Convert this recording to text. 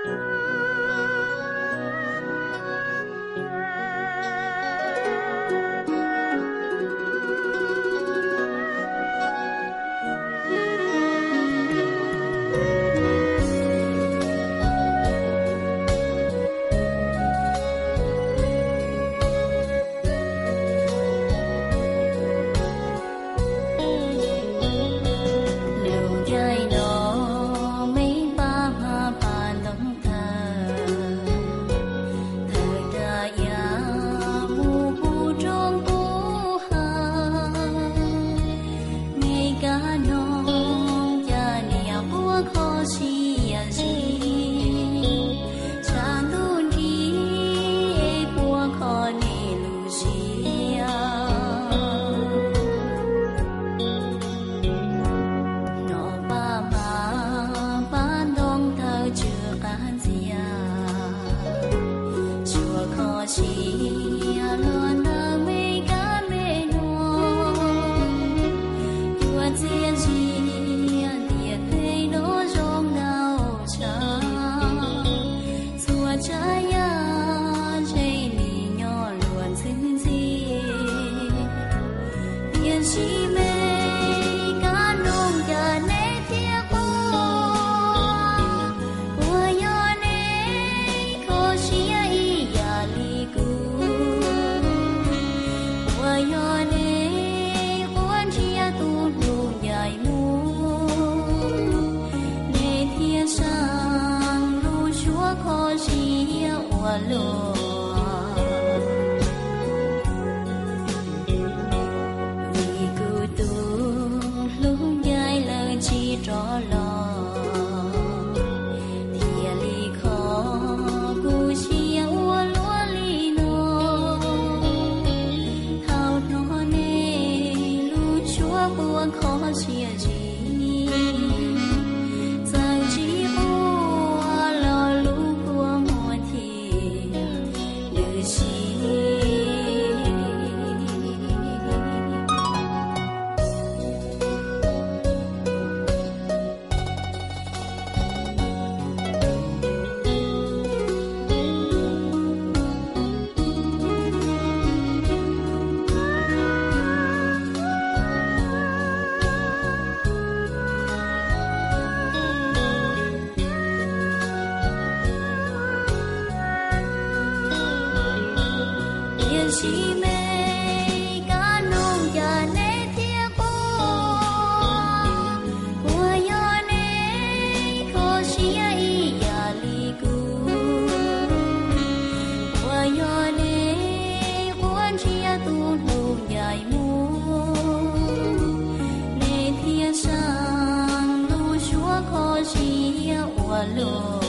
Lug ncaim no me pab hma pab ntoo tawg, tawg dag ya mus pub roob pub hav. Me kab noog ca niam puab kho siab zim, tshav ntuj nrig puab kho niam lub siab. Nov pab hma pab ntoo tawg tsw qab ntxiag, tshuav kho siab luag ntawm me kab me noog, yuav txiaj ntsig tiam teb no zoo nkauj tshaj. Txhua tsav yaj ntshe nim nyob luag ntxwg ntxig, tiam sis me kab noog cas neb thiaj quaj, puas yog neb kho siab ib yam li kuv, puas yog neb quaj ntsiag tus hlub ncaim mus, neb thiaj saib lub suab kho siab ua luaj. Vim kuv tus hlub ncaim lawm tsis rov los, thiaj li kho kuv siab ua luaj li no. Thaum hnov neb lub suab quaj kho siab zim, txawm tsis quaj los lub kua muag thiaj lwj si. Tiam sis me kab noog cas neb thiaj quaj, puas yog neb kho siab ib yam li kuv, puas yog neb quaj ntsiag tus hlub ncaim mus, neb thiaj saib lub suab kho siab ua luaj.